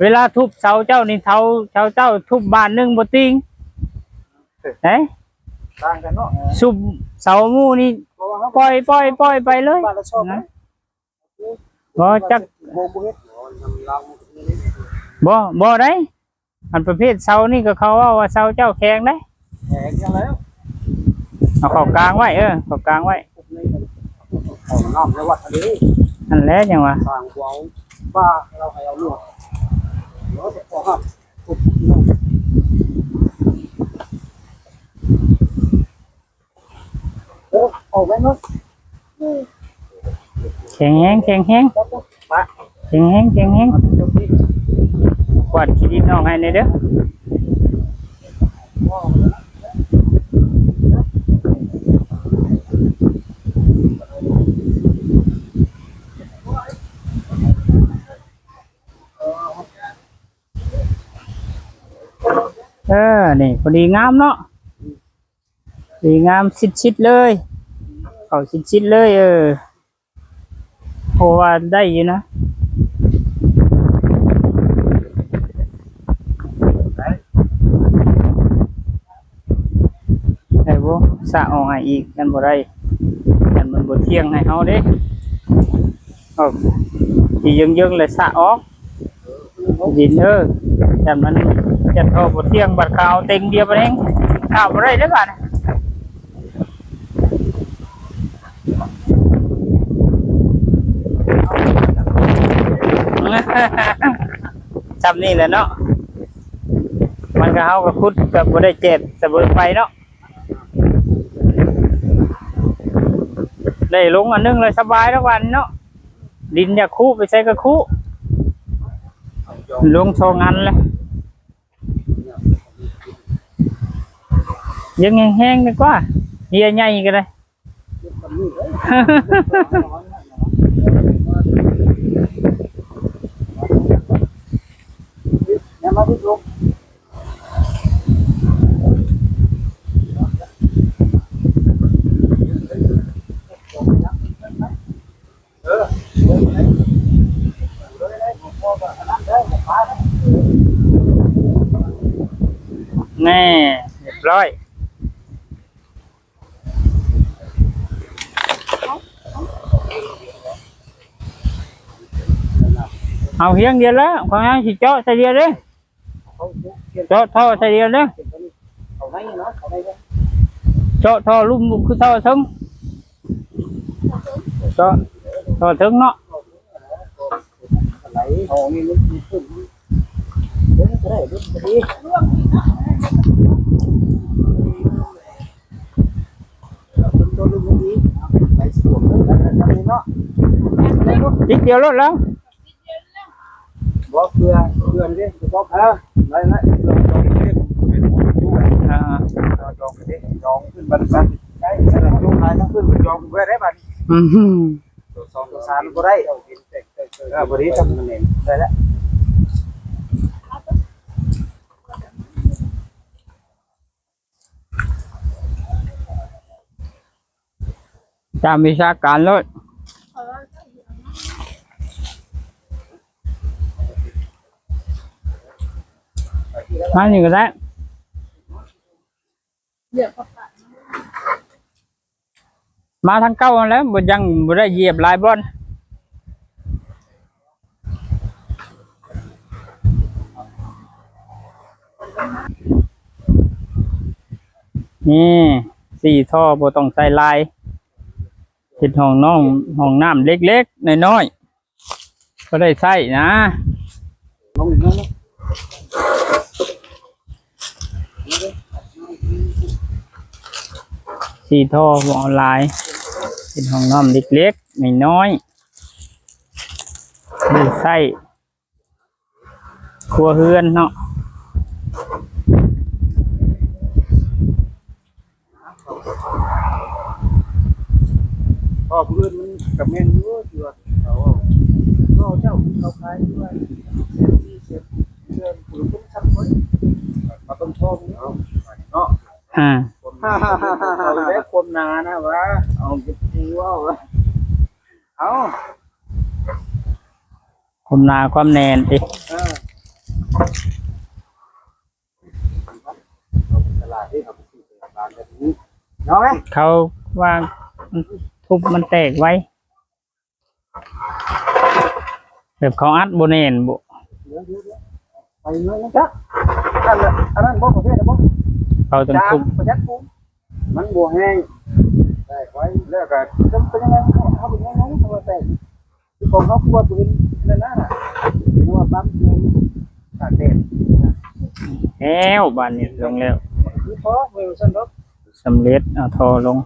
ເວລາທຸບເສົາເຈົ້ານີ້ ເສົາ ເສົາເຈົ້າທຸບບາດໜຶ່ງບໍ່ຕິງເດ້. ຕ່າງກັນເນາະ ຊຸບເສົາໝູ່ນີ້ ເພາະວ່າເຮົາ ປ່ອຍ ປ່ອຍ ປ່ອຍໄປເລີຍ ບາດລະຊອບນະ. ບໍ່ຈັກ ບໍ່ ບໍ່ເຮັດ ບໍ່ ບໍ່ໄດ້. ອັນປະເພດເສົານີ້ກໍເຂົາເວົ້າວ່າເສົາເຈົ້າແຂງເດ້. ແຂງຈັ່ງໃດ? ເອົາເຂົ້າກາງໄວ້ ເອີ ເຂົ້າກາງໄວ້ ເຂົ້ານ້ຳໃນວັດອັນນີ້ ນັ້ນແຫຼະຈັ່ງວ່າ ສ້າງບໍ່ເອົາ ວ່າລາວໃຫ້ເອົາຫຼວງ ເນາະ ຂໍຮັບ ເອີ ອອກໄວ້ເນາະ. ແຂງແຮງ ແຂງແຮງ ແຂງແຮງ ແຂງແຮງ. ກວາດຂີ້ດິນອອກໃຫ້ແດ່ເດີ້. ເອີ ນີ້ພໍດີງາມເນາະ. ດີງາມຊິດໆເລີຍ ເຂົ້າຊິດໆເລີຍ. ເອີ ໂອ້ ວ່າໄດ້ຢູ່ນະ. ໄດ້ບໍ່? ສະອອກໃຫ້ອີກ ມັນບໍ່ໄດ້ ມັນບໍ່ທ່ຽງໃຫ້ເຮົາເດ້. ເອົາ ຊິເຢິງໆ ແລ້ວສະອອກ ດິນເອີ ຢ້ານມັນ ຢ້ານທໍ່ບໍ່ທ່ຽງ ບາດເຂົາເຕັງດຽວບາດແຮງ ເຂົ້າບໍ່ໄດ້ເດ້ບາດ. ຊ່ຳນີ້ແຫຼະເນາະ ມັນກໍ ເຮົາກໍຂຸດກໍບໍ່ໄດ້ແຈບສະເໝີໄປເນາະ. ໄດ້ລົງອັນໜຶ່ງແລ້ວສະບາຍແລ້ວບາດນີ້ເນາະ. ດິນຢາກຄຸໄປໃສກໍຄຸ ລົງສອງອັນແລ້ວ. ຍັງແຮງໆ ດີກວ່າ ເຫຍໃຫຍ່ກໍໄດ້. ແນ່ ຮຽບຮ້ອຍ. ເອົາຮຽງດຽວແລ້ວ ຂ້ອຍຊິເຈາະໃສ່ດຽວເດ້. ເຈາະທໍ່ໃສ່ດຽວເດີ ເຈາະທໍ່ລຸ່ມ ຄືທໍ່ເທິງ ເຈາະທໍ່ເທິງເນາະ. ຕິດດຽວໂລດແລ້ວ. ບໍ່ ເພື່ອ ເພື່ອນີ້ເດ້ ບໍ່ ເອີ ໄດ້ ໄດ້ ເພື່ອຈອງເດ້ ເປັນຜູ້ຢູ່ ອ່າ ເອີ ຈອງເດ້ ຈອງຂຶ້ນບັດນີ້ ໄດ້ ສະລັບຢູ່ ຂາຍທັງຂຶ້ນ ຈອງເພື່ອໄດ້ບັດນີ້ ອື ສອງສາມບໍ່ໄດ້ ເອີ ພໍດີຊ່ຳນັ້ນເອງ ໄດ້ແລ້ວ. ຕາມວິຊາການໂລດ ມານີ້ກໍໄດ້ ມາທາງເກົ່າຫັ້ນແຫຼະ ບໍ່ ຍັງບໍ່ໄດ້ຢຽບຫຼາຍບ່ອນ. ນີ້ ສີ່ທໍ່ບໍ່ຕ້ອງໃສ່ຫຼາຍ ເຮັດຫ້ອງນ້ອງ ຫ້ອງນ້ຳເລັກໆ ນ້ອຍໆ ພໍໄດ້ໃຊ້ນະ. ສີ່ທໍ່ບໍ່ເອົາຫຼາຍ ເປັນຫ້ອງນ້ຳເລັກໆ ນ້ອຍໆ ໄດ້ໃຊ້ຄົວເຮືອນເນາະ. ພໍພື້ນມັນກະແມ່ນຢູ່ ທີ່ວ່າເຂົາເວົ້າ ກໍເຈົ້າເຂົາຂາຍຢູ່ວ່າແສນສີ່ແສນ ເດືອນຜູ້ລະຄົນຊ້ຳຄົນ ມາເບິ່ງທ້ອງເນາະ ເນາະ ອ່າ ເອົາແລ້ວຄວາມໜານະວ່າ ເອົາ ເອົາ ຄວາມໜາຄວາມແໜ້ນຕິ ເອີ ຕະຫຼາດນີ້ເຂົາໄປຊື້ຕະຫຼາດແບບນີ້ ເນາະ ເຂົາວ່າ ມັນທຸບມັນແຕກໄວ ແບບເຂົາອັດບໍ່ແໜ້ນບໍ? ໄປເລີຍ ຈັກ ອັນນັ້ນ ອັນນັ້ນບໍ່ ປະເພດນັ້ນບໍ່? ເຂົາຕ້ອງທຸບ ປະຢັດປູນ ມັນບໍ່ແຮງ ແຕກໄວ ແລ້ວກໍເປັນ ເປັນຫຍັງ ເຮົາເປັນຫຍັງ ເຮົາແຕກ ຄືຂອງເຮົາຄືວ່າບໍ່ເຫັນນັ້ນນະ ຄືວ່າປັບແຮງຕາກແດດ ແລ້ວບາດນີ້ລົງແລ້ວ ຄືພໍ ບໍ່ຊັ້ນດອກ ສຳເລັດ ເອົາທໍ່ລົງ.